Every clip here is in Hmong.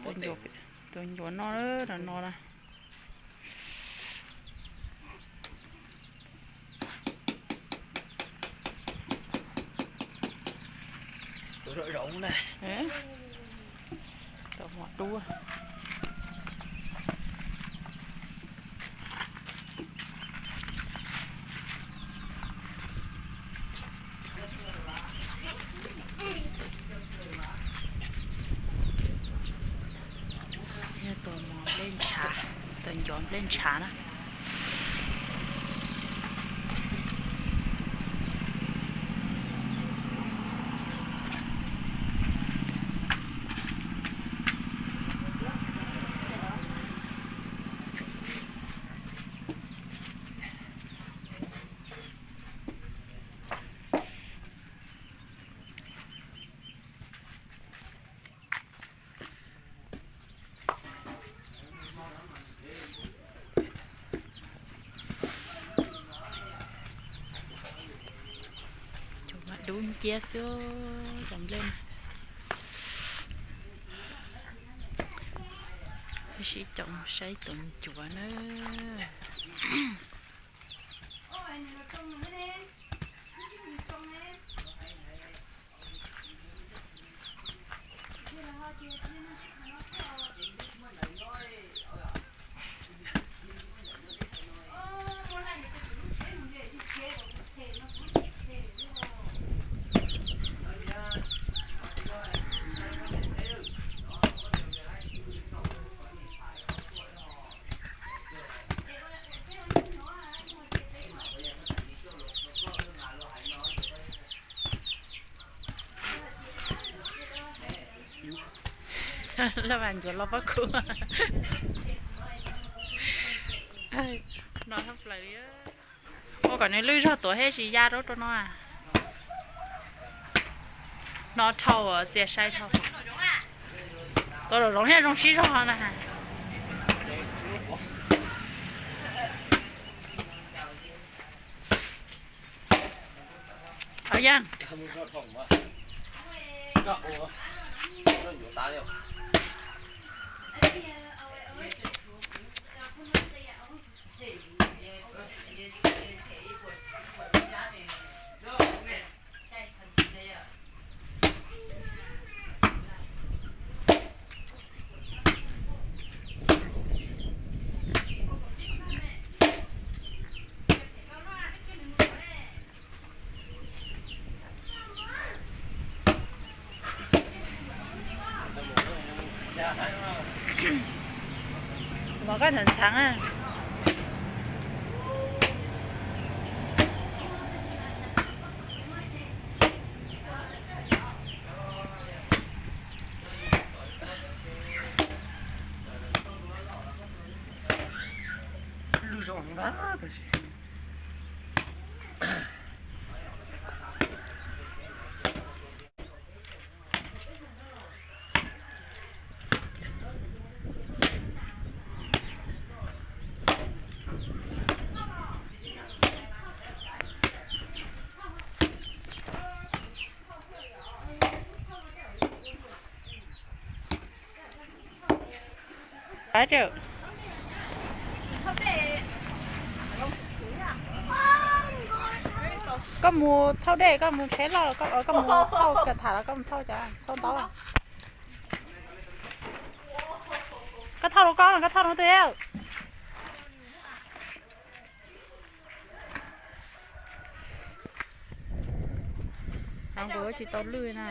Tus ncuav no, no na. Tus zoo zoo na. Tus mos dub. Yog tus mos nplej ntshav, tus ncuav nplej ntshav na. Cov mas dub nciab xwb cov nplej. Sib coj saib tus ncuav na. Laj vas ncuav los pob kub no thoob plaws li. Ua kom nws lwj zog tuav thiab tsis ya rau rau no. No dhau txias sai dhau. Tus zoov thiaj zoo sib zog na. Au yaj. Mov koj ntxhov ntxhov. Lwj zoo ntag tab sis. Koj mus thauj dej, koj mus tsheb loj, koj mus thauj ka tham los koj mus thauj cov thauj ntaub. Koj thauj rau koj, koj thauj rau twg? Nkuv tsis tau lwj na.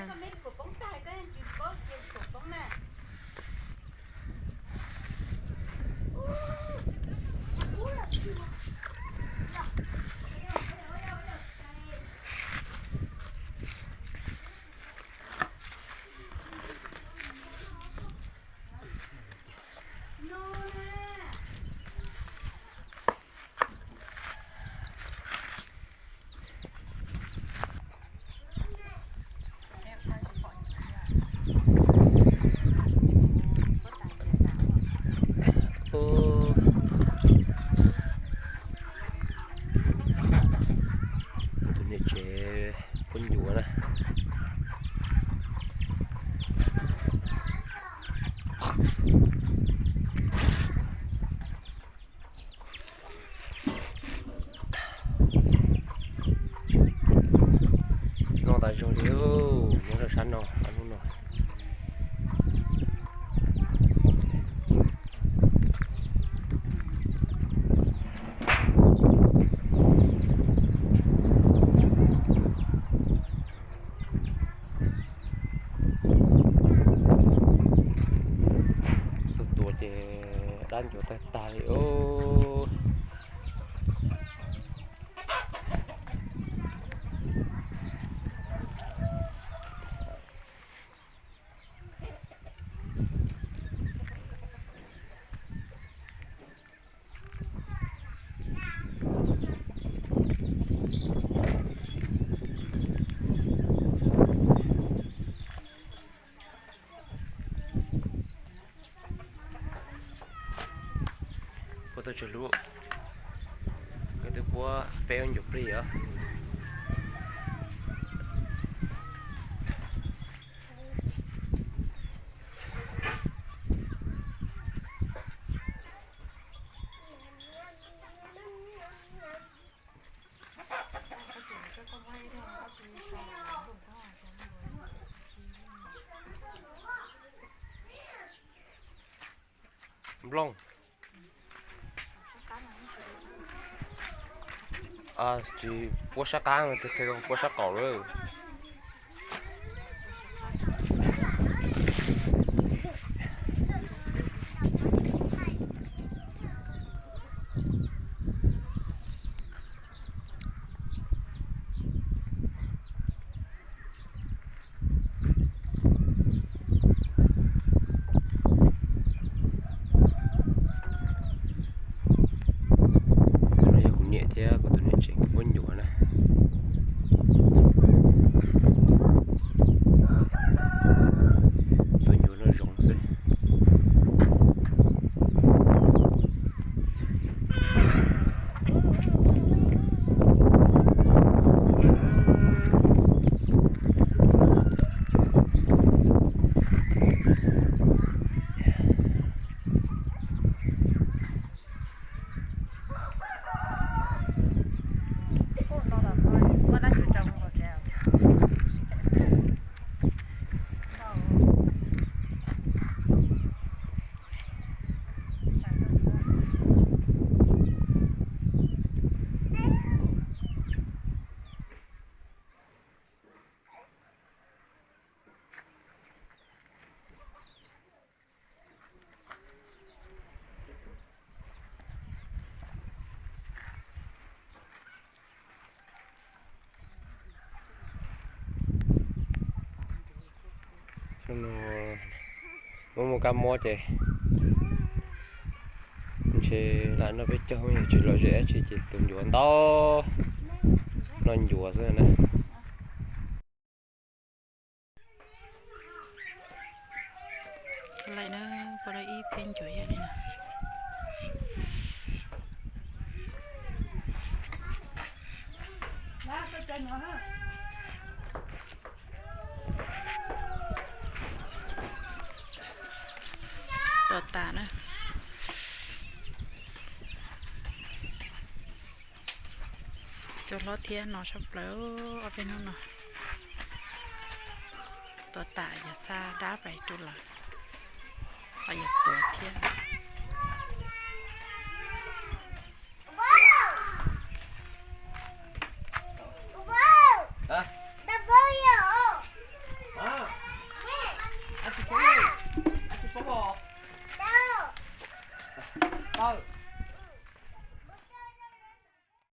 Ncuav tag tag li os. Puab tau tsawg lub, nkawd twb puab peb lub ncuav plig os. Nplooj. Tsis puab sab qab, puab sab qaum lawm. Tus no yog kuv niam thiab kuv tus niam tsev nkawd puab ncuav na. Tus ncuav no zoo xwb. Muaj muaj kab mob ces ntshe lam noj peb caug, tsis lom zem dab tsi ces tus ncuav ntau noj ncuav xwb na. Lawm na, puab lawv ib peb ncuav yam li no. Tuag tas na. Cua hlob thiab no tshaj plaws ob peb hnub no. Tuag tas yog xa dab pais rau lawm, ho yog tuag thiab.